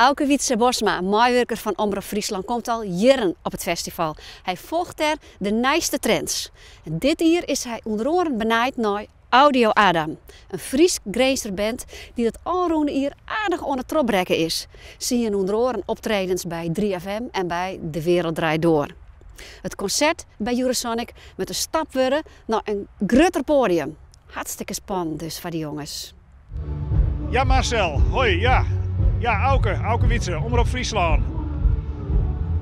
Auke Wietse Bosma, meiwurker fan Omrop Fryslân, komt al jierren op it festival. Hy folget dêr de nijste trends. En dit jier is hy ûnder oaren benijd nei Audio Adam, in Frysk-Grinzer band dy't it ôfrûne jier aardich oan it trochbrekken is. Se hiene ûnder oaren optredens by 3FM en by De Wereld Draait Door. It konsert by Eurosonic moat in stap wurde nei in grutter poadium. Hartstikke spannend dus foar de jonges. Ja Marcel, hoi, ja. Ja, Auke, Auke Wietse, Omrop Fryslân.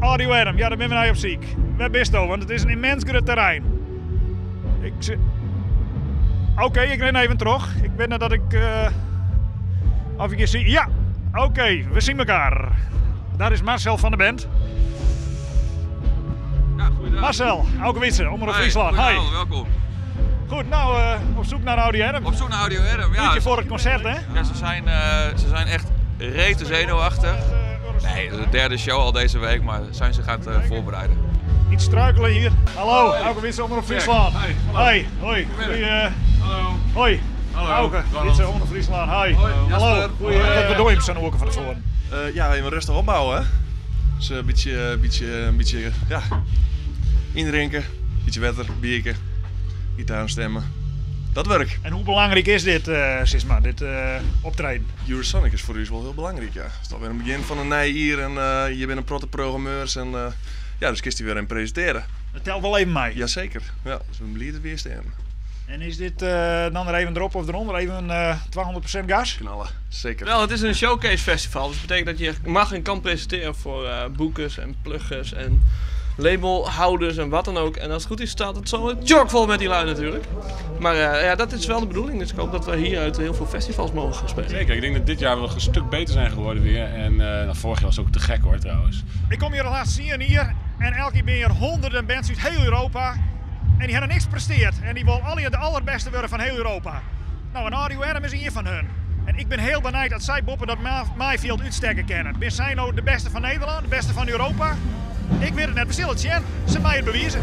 Audio Adam, ja, dêr binne we nei op syk. Wêr bisto? Want it is in immens grut terrein. Ik Oké, ik rin even troch. Ik wit net dat ik. Uh, of ik je zie. Ja, oké, we zien elkaar. Daar is Marcel van de band. Ja, goeiedag. Marcel, Auke Wietse, Omrop Fryslân. Hi. Welkom. Goed, nou, uh, op zoek naar Audio Adam. Op zoek naar Audio Adam, ja. Uurtje voor het concert, hè? Ja, ze zijn echt rete zenuwachtig. Nee, het is de derde show al deze week, maar zijn zich aan het voorbereiden. Iets struikelen hier. Hallo, Auke Wietse, Omrop Fryslân. Hi. Hallo. Hi, hoi. Goeie, Hallo. Hoi. Hallo. Auke, Wietse, Omrop Fryslân. Hi. Hoi. Hallo. Goeie, Wat bedoel je zo'n oorke van tevoren? Ja, even rustig opbouwen, hè. Dus een beetje, ja, indrinken, een beetje water, biertje, gitaar stemmen. Dat werkt. En hoe belangrijk is dit, Sisma, dit optreden? Eurosonic is voor u wel heel belangrijk, ja. Het is toch weer een begin van een nieuw jaar en je bent een protte programmeurs en ja, dus kiest hij weer een presenteren. Dat telt wel even mee. Jazeker, ja, dus we blijven het weer staan. En is dit dan er even erop of eronder, even 200% gas? Knallen, zeker. Wel, het is een showcase festival, dus dat betekent dat je mag en kan presenteren voor boekers en pluggers en labelhouders en wat dan ook. En als het goed is staat het zo tjokvol met die lui natuurlijk. Maar ja, dat is wel de bedoeling, dus ik hoop dat we hieruit heel veel festivals mogen gaan spelen. Zeker, ik denk dat dit jaar we nog een stuk beter zijn geworden weer. En nou, vorig jaar was het ook te gek hoor trouwens. Ik kom hier al laatst zien hier en elke keer ben hier honderden bands uit heel Europa. En die hebben niks gepresteerd. En die willen alle de allerbeste worden van heel Europa. Nou, en Audio Adam is een van hun. En ik ben heel benieuwd dat zij boppen dat maaiveld uitstekken kennen. Ben zij nou de beste van Nederland, de beste van Europa? Ik weet het net, we zullen het zien. Ze mij het bewijzen.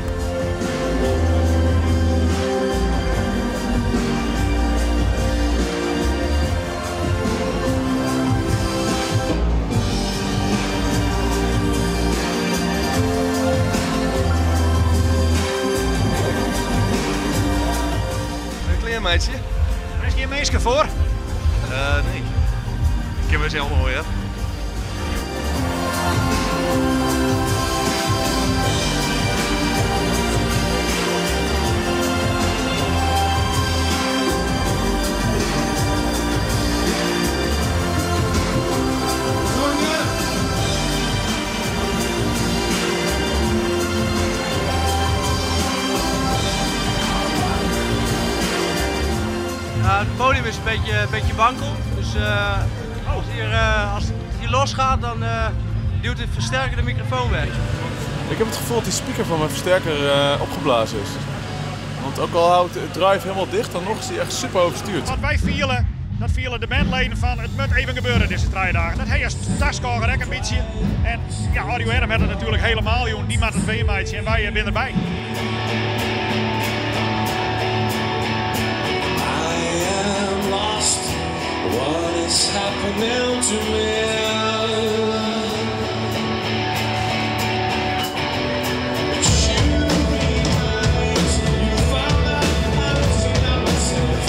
Ben je klaar, meisje? Er is geen meisje voor? Nee. Ik heb het zelf mooi, hè? Het podium is een beetje wankel, dus als het hier los gaat, dan duwt het versterker de microfoon weg. Ik heb het gevoel dat die speaker van mijn versterker opgeblazen is. Want ook al houdt het drive helemaal dicht, dan nog is die echt super overstuurd. Wat wij vielen, dat vielen de bandleden van het moet even gebeuren deze 3 dagen. Dat heeft als taskoger ook een beetje. En ja, Audio Adam had het natuurlijk helemaal, jongen. Die maakt het weemeidje en wij zijn erbij. What is happening to me? But you realize you found out how to myself.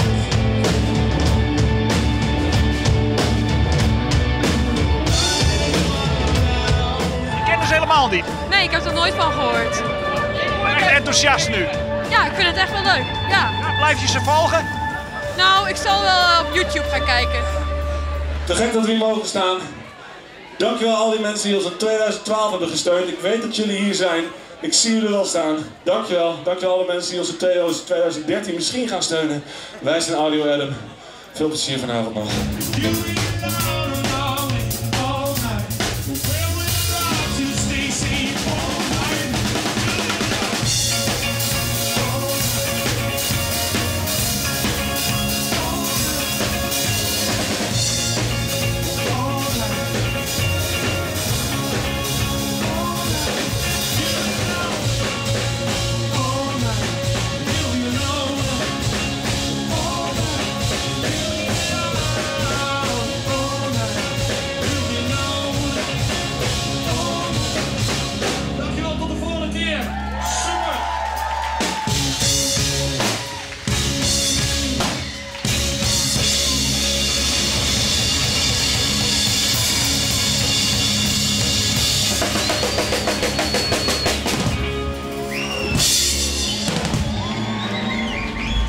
Je kent ze helemaal niet? Nee, ik heb er nooit van gehoord. Echt enthousiast nu? Ja, ik vind het echt wel leuk. Ja. Ja, blijf je ze volgen? Nou, ik zal wel op YouTube gaan kijken. Te gek dat we hier mogen staan. Dankjewel al die mensen die ons in 2012 hebben gesteund. Ik weet dat jullie hier zijn. Ik zie jullie wel staan. Dankjewel. Dankjewel alle mensen die ons in 2013 misschien gaan steunen. Wij zijn Audio Adam. Veel plezier vanavond nog.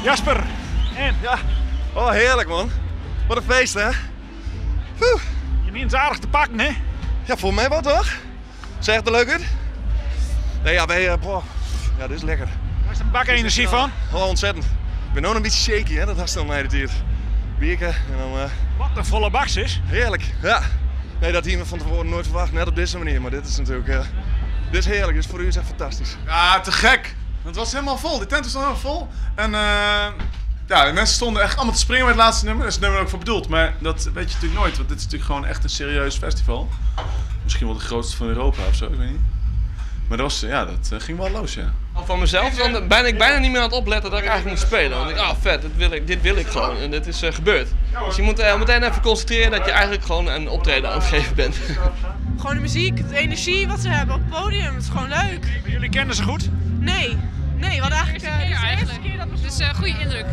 Jasper, en? Ja, oh heerlijk man. Wat een feest hè. Je bent aardig te pakken hè? Ja, voor mij wat toch? Zeg het er leuk uit? Nee, ja, wij, boah. Ja, dit is lekker. Daar is een bak energie van. Oh, ontzettend. Ik ben nog een beetje shaky hè, dat was dan mij de tijd. Bierke en dan... Wat een volle bak is. Heerlijk, ja. Nee, dat hadden we van tevoren nooit verwacht, net op deze manier. Maar dit is natuurlijk... dit is heerlijk, dus voor u is echt fantastisch. Ja, te gek! Het was helemaal vol, die tent was helemaal vol. En ja, de mensen stonden echt allemaal te springen bij het laatste nummer. Daar is het nummer ook voor bedoeld, maar dat weet je natuurlijk nooit. Want dit is natuurlijk gewoon echt een serieus festival. Misschien wel de grootste van Europa of zo, ik weet niet. Maar dat, was, ja, dat ging wel los, ja. Van mezelf dan ben ik bijna niet meer aan het opletten dat ik eigenlijk moet spelen. Want ik, ah vet, dit wil ik gewoon en dit is gebeurd. Dus je moet meteen even concentreren dat je eigenlijk gewoon een optreden aan het geven bent. Gewoon de muziek, de energie wat ze hebben op het podium, het is gewoon leuk. Maar jullie kennen ze goed? Nee, nee, wat eigenlijk. De eerste keer eigenlijk. Dus goede indruk.